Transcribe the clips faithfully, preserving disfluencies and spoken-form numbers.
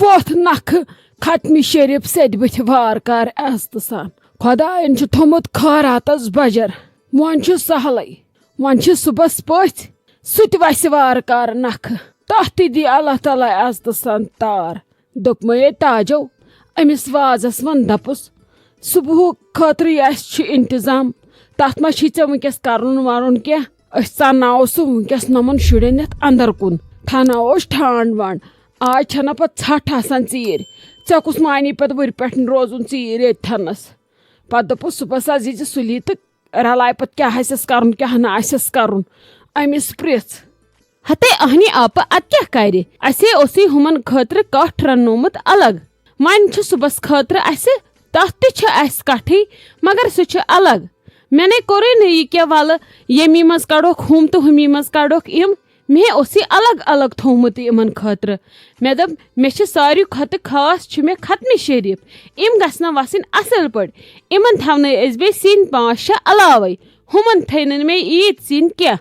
وۄتھ نکھٕ ختمِ شریف سیٚدِ بٕتھِ وارٕ کارٕ عزتہٕ سان۔ خۄداین چھُ تھوٚمُت خٲراتس بجر۔ وۄنۍ چھُ سہلٕے۔ وۄنۍ چھِ صُبحس پٔژھۍ، سُہ تہِ وسہِ وارٕ کارٕ نکھٕ۔ تتھ تہِ دی اللہ تعالیٰ عزتہٕ سان تار۔ دوٚپمَے، "ہے تاجو، أمِس وازس وَن، دَپُس، صُبحُک خٲطرٕ یہِ اَسہِ چھُ انتظام، تَتھ ما چھُے ژےٚ وٕنکیٚس کَرُن وَرُن کینٛہہ؟ أسۍ ژَنناوو سُہ وٕنکیٚس نۄمَن شُرٮ۪ن یَتھ اَندر کُن، تھاوناووس ٹھانٛڈ وانٛڈ۔ آز چھَنہ پَتہٕ ژھَٹھ آسان ژیٖرۍ۔ ژےٚ کُس معنی پَتہٕ وٕرِ پٮ۪ٹھ روزُن ژیٖرۍ ییٚتہِ تھَنَس؟" پَتہٕ دوٚپُس، "صُبحَس حظ یی زِ سُلہِ تہٕ رَلاے پَتہٕ کیٛاہ آسٮ۪س کَرُن، کیٛاہ نہٕ آسٮ۪س کَرُن أمِس پرٛژھ۔" ہتے اہنی آپہٕ، ادٕ کیٛاہ کرِ؟ اسے اوسُے ہُمن خٲطرٕ کٹھ رننومُت الگ۔ وۄنۍ چھُ صُبحس خٲطرٕ اسہِ، تتھ تہِ چھِ اسہِ کٹھٕے، مگر سُہ چھُ الگ۔ مےٚ نے کوٚرُے نہٕ یہِ کیٛاہ ولہٕ، ییٚمی منٛز کڑوکھ ہُم تہٕ ہُمی منٛز کڑوکھ یِم۔ مےٚ اوسُے الگ الگ تھوٚومُت یِمن خٲطرٕ۔ مےٚ دوٚپ، مےٚ چھِ ساروی کھۄتہٕ خاص چھِ مےٚ ختمِ شریف۔ یِم گژھن وسٕنۍ اصل پٲٹھۍ۔ یِمن تھاونٲے أسۍ بیٚیہِ سِنۍ پانٛژھ شےٚ علاوے۔ ہُمن تھٲے نہٕ مےٚ عیٖد سِنۍ کینٛہہ۔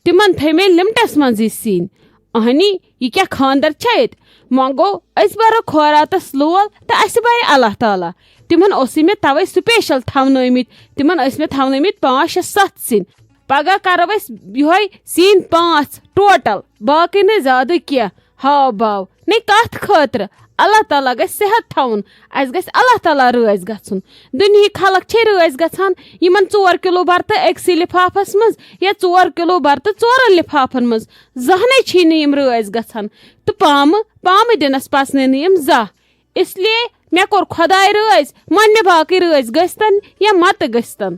تِمن تھٲے مےٚ لِمٹس منٛزٕے سِنۍ۔ اہنی، یہِ کیٛاہ خانٛدر چھا ییٚتہِ؟ وۄنۍ گوٚو، أسۍ برو خٲراتس لول تہٕ اسہِ برِ اللہ تعالیٰ۔ تِمن اوسُے مےٚ توے سپیشل تھاونٲومٕتۍ۔ تِمن ٲسۍ مےٚ تھاونٲومٕتۍ پانٛژھ شےٚ ستھ سِنۍ۔ پگاہ کرو أسۍ یِہوٚے سِنۍ پانٛژھ ٹوٹل، باقٕے نہٕ زیادٕ کینٛہہ۔ ہاو باو نَے کَتھ خٲطرٕ؟ اللہ تعالیٰ گژھِ صحت تھاوُن، اَسہِ گژھِ اللہ تعالیٰ رٲضۍ گژھُن۔ دُنہِکۍ خلق چھے رٲضۍ گژھان یِمن ژور کِلوٗ بَرتہٕ أکسٕے لِفافَس منٛز یا ژور کِلوٗ بَرتہٕ ژورَن لِفافَن منٛز۔ زانٛہہ نَے چھی نہٕ یِم رٲضۍ گژھان تہٕ پامہٕ، پامہٕ دِنَس پَژنَے نہٕ یِم زانٛہہ۔ اس لیے مےٚ کوٚر خۄداے رٲضۍ، وۄنۍ مےٚ باقٕے رٲضۍ گٔژھتن یا مَتہٕ گٔژھتن۔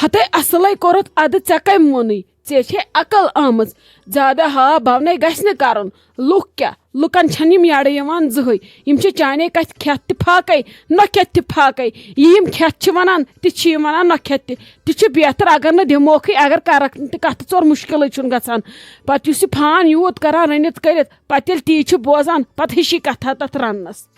ہتے اصلے کوٚرُتھ ادٕ، ژےٚ کٔمۍ ووٚنُے؟ ژےٚ چھے عقل آمٕژ۔ زیادٕ ہا بونَے گژھِ نہٕ کرُن۔ لُکھ کیٛاہ؟ لُکن چھَنہٕ یِم یَڈٕ یِوان زٕہٕے۔ یِم چھِ چانے کتھِ کھٮ۪تھ تہِ فاقے، نۄ کھٮ۪تھ تہِ فاقے۔ یہِ یِم کھٮ۪تھ چھِ ونان، تہِ چھِ یِم ونان نۄ کھٮ۪تھ تہِ۔ تہِ چھُ بہتر اگر نہٕ دِموکھٕے، اگر کرکھ نہٕ تہِ کتھٕ ژور، مُشکلٕے چھُنہٕ گژھان۔ پتہٕ یُس یہِ فان یوٗت کران رٔنِتھ کٔرِتھ، پتہٕ ییٚلہِ تی چھُ بوزان، پتہٕ ہِشی کتھا تتھ رننس۔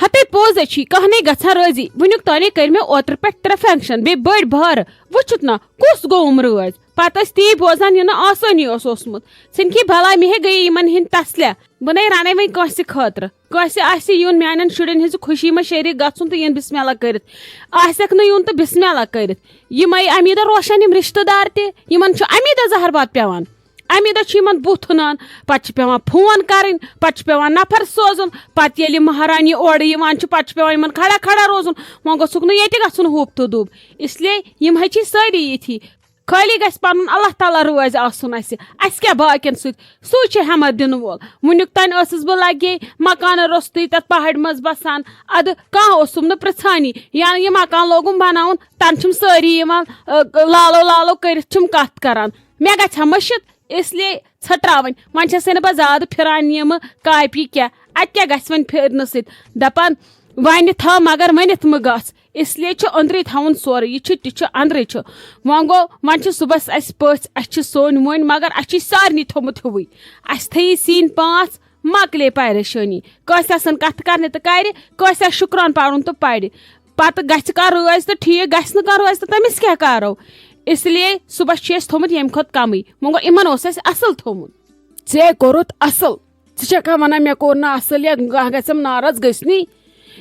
ہتے پوز ہے چھی، کانٛہہ نے گژھان رٲضی۔ وٕنیُک تانے کٔرۍ مےٚ اوترٕ پٮ۪ٹھ ترٛےٚ فنکشن، بیٚیہِ بٔڑۍ بارٕ۔ وٕچھُتھ نا، کُس گوٚوُم رٲضۍ؟ پتہٕ ٲسۍ تی بوزان، یہِ نہٕ آسٲنی اوس اوسمُت۔ ژھٕنکھی بلاے، مےٚ ہے گٔیے یِمن ہِنٛدۍ تسلہِ۔ بہٕ نے رنے وۄنۍ کٲنٛسہِ خٲطرٕ۔ کٲنٛسہِ آسہِ یُن میانٮ۪ن شُرٮ۪ن ہٕنٛزِ خوشی منٛز شریک گژھُن تہٕ یِن بسم اللہ کٔرِتھ۔ آسٮ۪کھ نہٕ یُن تہٕ بسم اللہ کٔرِتھ۔ یِمے امیٖدہ روشن، یِم رشتہٕ دار تہِ، یِمن چھُ امیٖدہ زہر باد پٮ۪وان۔ اَمی دۄہ چھُ یِمن بُتھ ہُنان، پتہٕ چھِ پٮ۪وان فون کرٕنۍ، پتہٕ چھُ پٮ۪وان نفر سوزُن، پتہٕ ییٚلہِ یہِ مہرانی اورٕ یِوان چھِ، پتہٕ چھُ پٮ۪وان یِمن کھڑا کھڑا روزُن۔ وۄنۍ گوٚژھُکھ نہٕ ییٚتہِ گژھُن ہُپ تہٕ دُب۔ اس لیے یِم ہے چھِ سٲری یِتھی۔ خٲلی گژھِ پنُن اللہ تعالیٰ رٲضۍ آسُن اَسہِ۔ اَسہِ کیٛاہ باقین سۭتۍ؟ سُے چھُ ہٮ۪متھ دِنہٕ وول۔ وٕنیُک تام ٲسٕس بہٕ لگے مکانہٕ روٚستُے تتھ پہاڑِ منٛز بسان۔ ادٕ کانٛہہ اوسُم نہٕ پرژھانی۔ یا یہِ مکان لوگُم بناوُن، تنہٕ چھِم سٲری یِوان، ٲ، لالو لالو کٔرِتھ چھِم کتھ کران۔ مےٚ گژھِ ہا مٔشِتھ۔ اس لیے ژھٔٹراوٕنۍ۔ وۄنۍ چھَسے نہٕ بہٕ زیادٕ پھِران یِمہٕ کاپی کینٛہہ۔ اَتہِ کیٛاہ گژھِ وۄنۍ پھِرنہٕ سۭتۍ؟ دَپان، "وۄنۍ تھاو مگر ؤنِتھ مہٕ گژھ۔" اس لیے چھُ أنٛدرٕے تھاوُن سورُے۔ یہِ چھُ، تہِ چھُ، أنٛدرٕے چھُ۔ وۄنۍ گوٚو، وۄنۍ چھِ صُبحَس اَسہِ پٔژھۍ، اَسہِ چھِ سوٚنۍ ووٚنۍ، مگر اَسہِ چھِ سارنٕے تھوٚمُت ہیُوُے۔ اَسہِ تھٲیِو سِنۍ پانٛژھ، مۄکلے پریشٲنی۔ کٲنٛسہِ آسَن کَتھٕ کَرنہِ تہٕ کَرِ، کٲنٛسہِ آسہِ شُکران پَرُن تہٕ پَرِ۔ پتہٕ گژھِ کانٛہہ رٲضۍ تہٕ ٹھیٖک، گژھِ نہٕ کانٛہہ رٲضۍ تہٕ تٔمِس کیٛاہ کرو؟ اس لیے صُبحس چھُ اَسہِ تھوٚمُت ییٚمہِ کھۄتہٕ کمٕے۔ وۄنۍ گوٚو، یِمن اوس اَسہِ اصل تھوٚمُت۔ ژےٚ کوٚرُتھ اصل۔ ژٕ چھکھا ونان مےٚ کوٚر نہٕ اصل یا کانٛہہ گژھٮ۪م ناراض؟ گٔژھ نٕے۔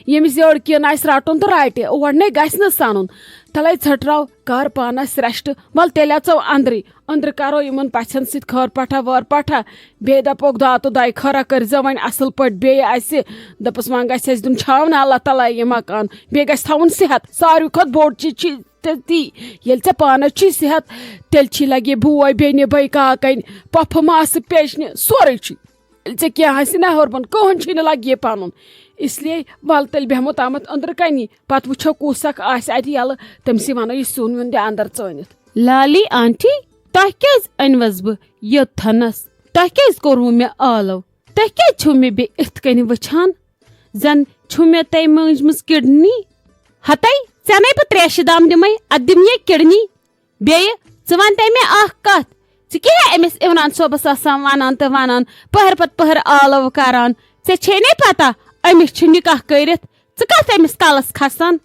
ییٚمِس یٔڑ کِن آسہِ رٹُن تہٕ رٹہِ، اور نے گژھِ نہٕ سنُن۔ تلے ژھٹراو، کر پانس سرٛشٹہٕ، ول تیٚلہِ اژو اندرٕے۔ أنٛدرٕ کرو یِمن پژھٮ۪ن سۭتۍ خٲر پٹھا وٲر پٹھا۔ بیٚیہِ دپوکھ، دعا تہٕ دعایہِ خٲرا کٔرۍزیو وۄنۍ اصل پٲٹھۍ بیٚیہِ اسہِ۔ دوٚپُس، وۄنۍ گژھِ اسہِ دیُن چھاونہٕ اللہ تعالیٰ یہِ مکان۔ بیٚیہِ گژھِ تھاوُن صحت۔ ساروٕے کھۄتہٕ بوٚڑ چیٖز چھِ تہِ تی۔ ییٚلہِ ژےٚ پانس چھُے صحت، تیٚلہِ چھی لگہِ بوے، بیٚنہِ، بٲے، کاکَنۍ، پۄپھٕ، ماسہٕ، پیچنہِ، سورُے چھُے۔ ییٚلہِ ژےٚ کینٛہہ آسہِ نہ ہیوٚرمُت، کٕہٕنۍ چھُے نہٕ لگہِ یہِ پنُن۔ اس لیے ول تیٚلہِ بیٚہمو تامتھ أنٛدرٕ کنی، پتہٕ وٕچھو کُس اکھ آسہِ اتہِ یلہٕ، تٔمسٕے ونو یہِ سیُن ویُن دِ اندر ژٲنِتھ۔ لالی آنٹی، تۄہہِ کیٛازِ أنۍوَس بہٕ یوٚتتھَنَس؟ تۄہہِ کیٛازِ کوٚروٕ مےٚ آلو؟ تُہۍ کیٛازِ چھِو مےٚ بیٚیہِ اِتھ کٔنۍ وٕچھان؟ زَن چھِو مےٚ تۄہہِ مٲنٛجمٕژ کِڈنی؟ ہَتَے، ژےٚ نے بہٕ ترٛیشہِ دام دِمَے، اَدٕ دِم یے کِڈنی۔ بیٚیہِ، ژٕ وَن تہٕ مےٚ اَکھ کَتھ، ژٕ کیٛاہ أمِس عمران صٲبَس آسان وَنان تہٕ وَنان، پٔہر پَتہٕ پٔہر آلو کَران؟ ژےٚ چھے نے پَتہ أمِس چھُ نِکاح کٔرِتھ، ژٕ کَتھ أمِس کَلَس کھَسان؟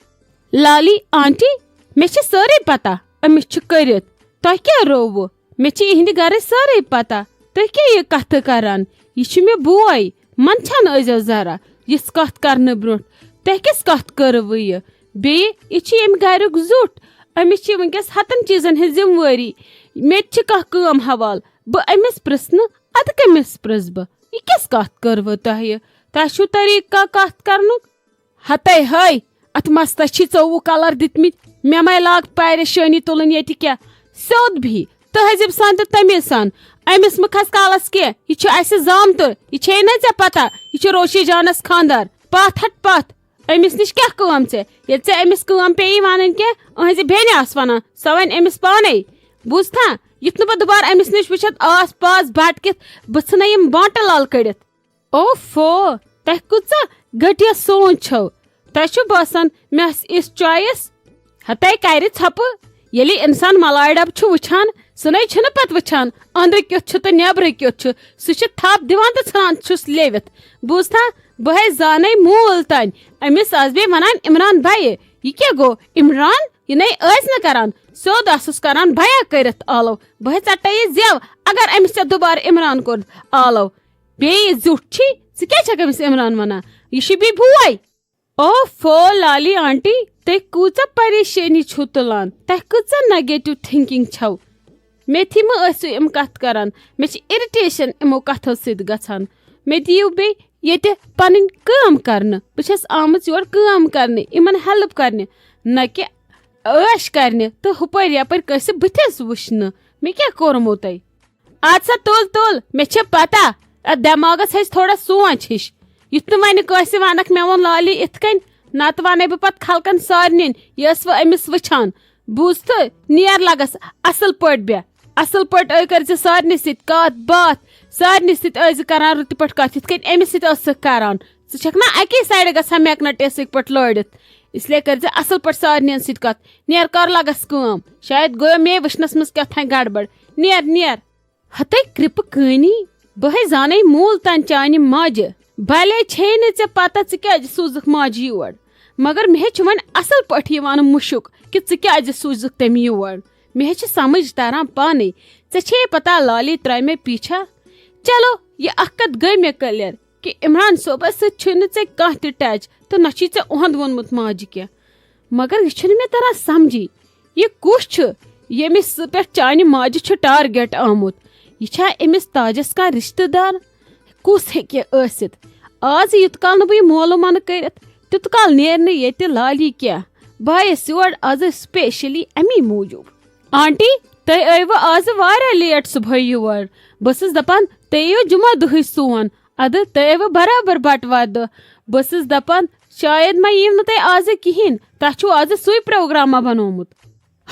لالی آنٹی، مےٚ چھِ سٲرٕے پَتہ أمِس چھُ کٔرِتھ۔ تۄہہِ کیٛاہ رووُ؟ مےٚ چھِ یِہِنٛدِ گَرٕچ سٲرٕے پَتہ۔ تُہۍ کیٛاہ یہِ کَتھٕ کَران؟ یہِ چھُ مےٚ بوے، منٛدچھان ٲسۍزیو ذرا۔ یِژھ کتھ کرنہٕ برونٛٹھ؟ تۄہہِ کِژھ کتھ کٔروٕ یہِ؟ بیٚیہِ، یہِ چھِ ییٚمہِ گریُک زیُٹھ۔ أمِس چھِ وٕنکیٚس ہتن چیٖزن ہٕنٛز ذمہٕ وٲری۔ مےٚ تہِ چھِ کانٛہہ کٲم حوالہٕ۔ بہٕ أمِس پرژھٕ نہٕ، ادٕ کٔمِس پرژھٕ بہٕ؟ یہِ کِژھ کتھ کٔروٕ تۄہہِ؟ تۄہہِ چھُو طریٖقہٕ کانٛہہ کتھ کرنُک؟ ہتے ہے، اتھ مستس چھی ژوٚوُہ کلر دِتمٕتۍ۔ مےٚ مے لاگ پریشٲنی تُلٕنۍ ییٚتہِ کیٛاہ؟ سیوٚد بِہی، تہذیٖب سان تہٕ تمیٖز سان۔ أمِس مہٕ کھس کالس کینٛہہ، یہِ چھُ اسہِ زامتُر، یہِ چھے نہ ژےٚ پتہ، یہِ چھُ روشی جانس خاندار۔ پتھ ہٹ پتھ، أمِس نِش کیٛاہ کٲم ژےٚ؟ ییٚلہِ ژےٚ أمِس کٲم پیٚیی ونٕنۍ کینٛہہ، أہنٛزِ بیٚنہِ آس ونان، سۄ ونہِ أمِس پانے۔ بوٗزتھا، یُتھ نہٕ بہٕ دُبارٕ أمِس نِش وٕچھتھ آس پاس بٹکِتھ، بہٕ ژھٕنَے یِم بانٹہٕ لل کٔڑِتھ۔ اوفو، تۄہہِ کۭژاہ گھٹیا سونچ چھو؟ تۄہہِ چھو باسان مےٚ آسہِ یِژھ choice؟ ہتے کرِ ژھۄپہٕ۔ ییٚلہِ انسان ملاے ڈبہٕ چھُ وٕچھان، سُہ نے چھُنہٕ پتہٕ وٕچھان أنٛدرٕ کیُتھ چھُ تہٕ نیبرٕ کیُتھ چھُ۔ سُہ چھُ تھپھ دِوان تہٕ ژھٕنان چھُس لیوِتھ۔ بوٗزتھا، بہٕ ہے زانے موٗل تانۍ أمِس آس بیٚیہِ ونان عمران بھایہِ۔ یہِ کیٛاہ گوٚو؟ عمران؟ یہِ نے ٲسۍ نہٕ کران، سیوٚد آسُس کران بیا کٔرِتھ آلو۔ بہٕ ہے ژٹے یہِ زٮ۪و اگر أمِس ژےٚ دُبارٕ عمران کوٚر آلو۔ بیٚیہِ یہِ زیُٹھ چھی، ژٕ کیٛازِ چھکھ أمِس عمران ونان؟ یہِ چھُ بیٚیہِ بوے۔ اوفو لالی آنٹی، تُہۍ کۭژاہ پریشٲنی چھِو تُلان؟ تۄہہِ کۭژاہ negative thinking چھَو؟ مےٚ تھی مہٕ ٲسِو یِم کتھ کران، مےٚ چھِ irritation یِمو کتھو سۭتۍ گژھان۔ مےٚ دِیِو بیٚیہِ ییٚتہِ پنٕنۍ کٲم کرنہٕ۔ بہٕ چھَس آمٕژ یور کٲم کرنہِ، یِمن help کرنہِ، نہ کہِ عٲش کرنہِ تہٕ ہُپٲرۍ یپٲرۍ کٲنٛسہِ بٕتھِس وٕچھنہٕ۔ مےٚ کیٛاہ کوٚرمو تۄہہِ؟ اَدٕ سا تُل تُل، مےٚ چھےٚ پتہ، اتھ دٮ۪ماغس ہیٚچھ تھوڑا سونچ ہِش۔ یُتھ نہٕ وۄنۍ کٲنٛسہِ ونکھ مےٚ ووٚن لالی اِتھ کٔنۍ، نتہٕ ونَے بہٕ پتہٕ خلقن سارنٕے، یہِ ٲس وۄنۍ أمِس وٕچھان۔ بوٗزتھٕ، نیر لگس، اصل پٲٹھۍ بیٚہہ۔ اصل پٲٹھۍ ٲے کٔرۍ زِ سارنٕے سۭتۍ کتھ باتھ، سارنٕے سۭتۍ ٲسۍ زِ کران رٕتہِ پٲٹھۍ کتھ، یِتھ کٔنۍ أمِس سۭتۍ ٲسٕکھ کران۔ ژٕ چھکھ نا اکی سایڈٕ گژھان میکنٹیسٕکۍ پٲٹھۍ لٲڑِتھ؟ اس لیے کٔرۍ زِ اصل پٲٹھۍ سارنٕے سۭتۍ کتھ۔ نیر، کر لگس کٲم، شاید گوٚو مے وٕچھنس منٛز کیٛاہ تھانۍ گڑبڑ۔ نیر، نیر۔ ہتے کرپہٕ کٲنی، بہٕ ہے زانے موٗل تن چانہِ ماجہِ۔ بلے چھے نہٕ ژےٚ پتہ ژٕ کیٛازِ سوٗزٕکھ ماجہِ یور۔ مگر مےٚ ہے چھُ وۄنۍ اصل پٲٹھۍ یِوان مُشُک کہِ ژٕ کیٛازِ سوٗزٕکھ تٔمۍ یور۔ مےٚ ہے چھِ سمجھ تران پانے۔ ژےٚ چھے پتہ لالی ترٛایہِ مےٚ پیچھا۔ چلو، یہِ اکھ کتھ گٔے مےٚ clear کہِ عمران صٲبس سۭتۍ چھُے نہٕ ژےٚ کانٛہہ تہِ touch تہٕ نہ چھُے ژےٚ اُہنٛد ووٚنمُت ماجہِ کینٛہہ۔ مگر یہِ چھُنہٕ مےٚ تران سمجھی، یہِ کُس چھُ ییٚمِس پٮ۪ٹھ چانہِ ماجہِ چھُ target آمُت؟ یہِ چھا أمِس تاجس کانٛہہ رشتہٕ دار؟ کُس ہیٚکہِ ٲسِتھ؟ آز یُت کال نہٕ بہٕ یہِ مولوٗم انہٕ کٔرِتھ، تیُت کال نیرِ نہٕ ییٚتہِ لالی کینٛہہ۔ بہٕ آیس یور آز specially امی موٗجوٗب۔ آنٹی، تُہۍ ٲیوٕ آز واریاہ late صبحٲے یور۔ بہٕ ٲسٕس دپان، تُہۍ یِیِو جمعہ دۄہٕے سون۔ ادٕ تُہۍ ٲیوٕ برابر بٹوارِ دۄہ۔ بہٕ ٲسٕس دپان، شاید ما یِیِو نہٕ تُہۍ آزٕ کِہیٖنۍ۔ تۄہہِ چھُو آزٕ سُے پروگرامہ بنومُت۔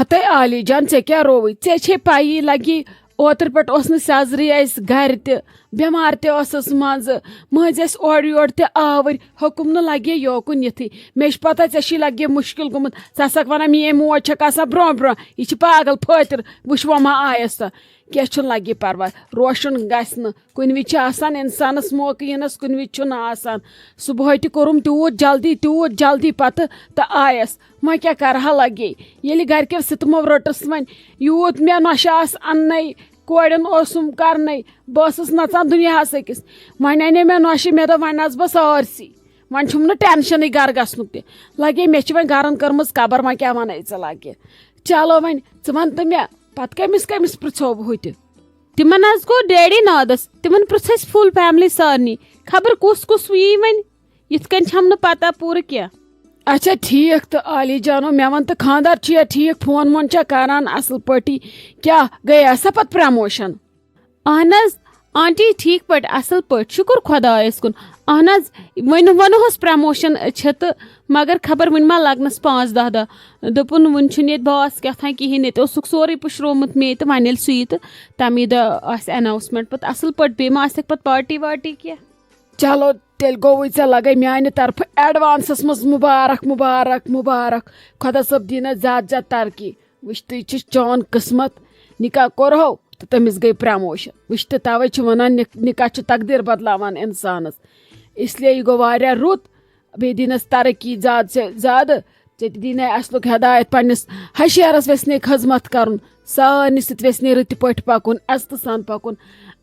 ہتے عالی جان، ژےٚ کیٛاہ رووُے؟ ژےٚ چھے پَیی لگی، اوترٕ پٮ۪ٹھ اوس نہٕ سیزرٕے اَسہِ گرِ تہِ، بٮ۪مار تہِ ٲسٕس منٛزٕ، مٔنٛزۍ ٲسۍ اورٕ یورٕ تہِ آوٕرۍ، حُکُم نہٕ لگے یوکُن یِتھٕے۔ مےٚ چھِ پَتہ ژےٚ چھی لگے مُشکِل گوٚمُت، ژٕ آسَکھ وَنان، میٛٲنۍ موج چھَکھ آسان برٛونٛہہ برٛونٛہہ، یہِ چھِ پاگل پھٲتِر، وٕچھ وۄنۍ ما آیَس سۄ۔ کینٛہہ چھُنہٕ لگے پَرواے، روشُن گژھِ نہٕ۔ کُنہِ وِزِ چھِ آسان اِنسانَس موقعہٕ یِنَس، کُنہِ وِزِ چھُنہٕ آسان۔ صُبحٲے تہِ کوٚرُم تیوٗت جلدی، تیوٗت جلدی پَتہٕ تہٕ آیَس۔ وۄنۍ کیٛاہ کَرٕ ہا لَگے؟ ییٚلہِ گَرِکٮ۪و سِتمو رٔٹٕس وۄنۍ، یوٗت مےٚ نۄشہِ آسہٕ اَننَے، کورٮ۪ن اوسُم کَرنَے، بہٕ ٲسٕس نَژان دُنیاہَس أکِس۔ وۄنۍ اَنے مےٚ نۄشہِ، مےٚ دوٚپ وۄنۍ نَژٕ بہٕ سٲرسٕے۔ وۄنۍ چھُم نہٕ ٹٮ۪نشَنٕے گَرٕ گژھنُک تہِ۔ لَگے مےٚ چھِ وۄنۍ گَرَن کٔرمٕژ قبر، وۄنۍ کیٛاہ وَنَے ژٕ لَگے؟ چلو وۄنۍ ژٕ وَن تہٕ مےٚ، پَتہٕ کٔمِس کٔمِس پِرٛژھو بہٕ ہُتہِ؟ تِمن حظ گوٚو ڈیڈی نادس، تِمن پرژھ اسہِ full family سارنٕے، خبر کُس کُس یی وۄنۍ، یِتھ کٔنۍ چھم نہٕ پتہ پوٗرٕ کینٛہہ۔ اچھا ٹھیک، تہٕ عالی جانو مےٚ ون تہٕ، خاندار چھُیا ٹھیک؟ فون وون چھا کران اصل پٲٹھی؟ کیٛاہ گٔیے سا پتہٕ پرموشن؟ اہن حظ آنٹی، ٹھیک پٲٹھۍ، اصل پٲٹھۍ، شُکر خۄدایس کُن۔ اہن حظ، وۄنۍ ووٚنہوس پرموشن چھِ تہٕ مگر خبر وُنہِ ما لگنس پانٛژھ دہ دۄہ۔ دوٚپُن وُنہِ چھُنہٕ ییٚتہِ باس کیٛاہ تھام کِہیٖنۍ، ییٚتہِ اوسُکھ سورُے پُشرومُت مے تہٕ وۄنۍ ییٚلہِ سُہ یی تہٕ تَمی دۄہ آسہِ announcement پَتہٕ اَصٕل پٲٹھۍ، بیٚیہِ ما آسٮ۪کھ پَتہٕ party وارٹی کینٛہہ؟ چلو، تیٚلہِ گوٚوُے ژےٚ لَگَے میٛانہِ طرفہٕ advance منٛز مُبارک، مُبارک، مُبارک۔ خۄدا صٲب دِنَے زیادٕ زیادٕ ترقی۔ وٕچھ، تُہۍ چھِ چون قٕسمت، نِکاح کوٚرہو تہٕ تٔمِس گٔے promotion۔ وٕچھ، تہٕ تَوَے چھِ وَنان، نِک-، نِکاح چھُ تقدیٖر بدلاوان اِنسانَس۔ اس لیے یہِ گوٚو واریاہ رُت۔ بیٚیہِ دِنَس ترقی زیادٕ سے زیادٕ۔ ژےٚ تہِ دِنَے اَصلُک ہدایت پنٛنِس ہشیرَس وٮ۪ژھنَے خدمت کَرُن، سارنٕے سۭتۍ وٮ۪ژھنَے رٕتہِ پٲٹھۍ پَکُن، عزتہٕ سان پَکُن۔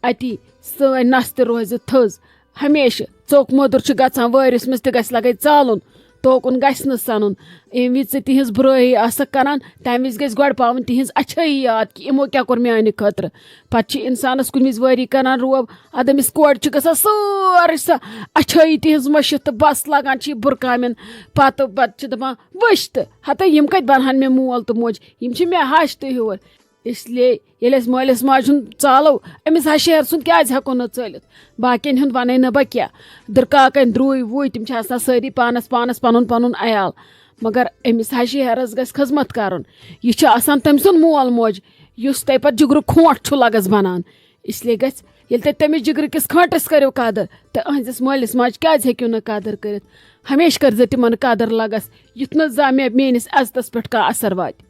اَتی سٲنۍ نَس تہِ روزِ تھٔز۔ ہمیشہٕ ژوٚک موٚدُر چھُ گژھان، وٲرِس منٛز تہِ گژھِ لگے ژالُن، توکُن گژھِ نہٕ سَنُن۔ ییٚمہِ وِزِ ژٕ تِہنٛز بُرٲیی آسَکھ کران، تَمہِ وِزِ گژھِ گۄڈٕ پاوٕنۍ تِہنٛز اچھٲیی یاد کہِ یِمو کیٛاہ کوٚر میٛانہِ خٲطرٕ۔ پَتہٕ چھِ اِنسانَس کُنہِ وِزِ وٲری کران روب، اَدٕ أمِس کورِ چھِ گژھان سٲرٕے سۄ اچھٲیی تِہنٛز مٔشِتھ تہٕ بَس لگان چھِ یہِ بُرکامٮ۪ن۔ پَتہٕ، پَتہٕ چھِ دَپان، وٕچھ تہٕ ہَتَے یِم کَتہِ بَنہٕ ہَن مےٚ مول تہٕ موج، یِم چھِ مےٚ ہَش تہٕ ہیوٗر۔ اس لیے ییٚلہِ أسۍ مٲلِس ماجہِ ہُنٛد ژالو، أمِس ہَشہِ ہیرٕ سُنٛد کیٛازِ ہٮ۪کو نہٕ ژٲلِتھ؟ باقین ہُنٛد وَنَے نہٕ بہٕ کینٛہہ۔ دٕرکاکَنۍ درٛوے وُے، تِم چھِ آسان سٲری پانَس پانَس پَنُن پَنُن عیال۔ مگر أمِس ہَشہِ ہیرَس گژھِ خدمت کَرُن۔ یہِ چھُ آسان تٔمۍ سُنٛد مول موج، یُس تۄہہِ پَتہٕ جِگرُک کھونٛٹھ چھُ لَگَس بَنان۔ اس لیے گژھِ، ییٚلہِ تُہۍ تٔمِس جِگرٕ کِس کھٲنٛٹَس کٔرِو قدٕر، تہٕ أہٕنٛزِس مٲلِس ماجہِ کیٛازِ ہیٚکِو نہٕ قدٕر کٔرِتھ؟ ہمیشہِ کٔرۍزِ تِمَن قدٕر لَگَس، یُتھ نہٕ زانٛہہ مےٚ میٛٲنِس عزتَس پٮ۪ٹھ کانٛہہ اثر واتہِ۔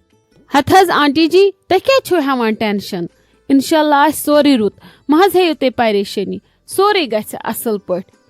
ہتہٕ حظ آنٹی جی، تُہۍ کیٛازِ چھِو ہٮ۪وان ٹینشن؟ انشاءاللہ آسہِ سورُے رُت، مہ حظ ہیٚیِو تُہۍ پریشٲنی، سورُے گژھِ اصل پٲٹھۍ۔